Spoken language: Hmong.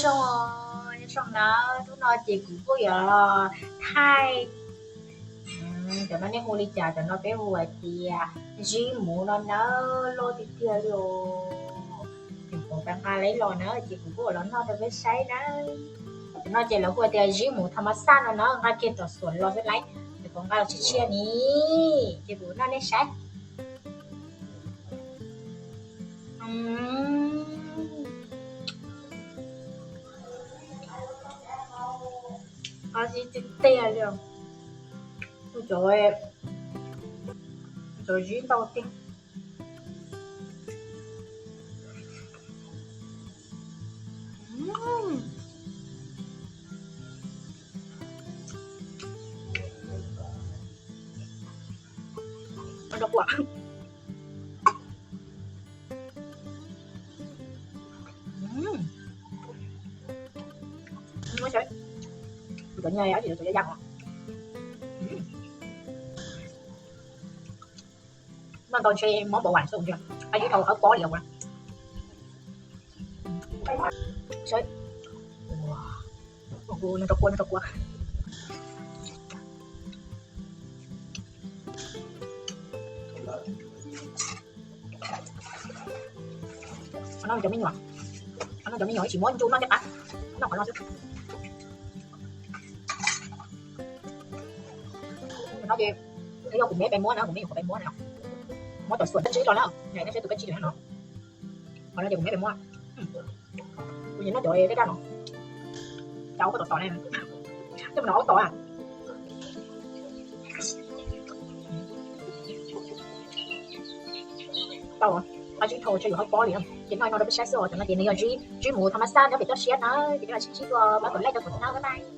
Nyob zoo, nyob zoo nawb, hnub no ces kuv kuj yuav thaij, cov no nej hu li cas, cov no peb hu hais tias zib muv no nawb, loj tiag tiag li os. Ces kuv nqa los na, ces kuv kuj los noj rau peb saib na. Cov no ces lawv hu tias zib muv tha ma xaj no na, nqa kiag tom xuam los xwb lauj. Ces kuv nqa los tshiab tshiab ni, ces kuv noj nej saib. Qab zib tiag tiag li. Cov, cov zib ntau tiag. Rau kuam. Muab saib, cov nyuag ib yam cov yaj yaj os. Noj ntau ntshe mob npaum vas xwb, qab zib dhau hawb pob li os. Saib, noj rau kua, noj rau kua. Qhov no cov me nyuam, qhov no cov me nyuam ib tsis muab ntsuj noj thiab qab, noj qhov no xwb. No ces yog kuv me pes muab na, kuv me nyuam qhuav pes muab na, muab tom xuam tsib los na, nej saib tus kab tsib no. Qhov no ces kuv me pes muab. Kuv nyiam noj cov daj daj no, cov ua tom tom ne, coj mus noj ua tom. Tau, qab zib dhau ntshe yuav hawb pob li. Ces noj no rau peb saib xwb os, cov no ces nws yog zib, zib muv tha ma xaj nyob pem toj siab na, ces peb mam sib ntsib dua, pab kom like rau kuv thiab na, bye bye.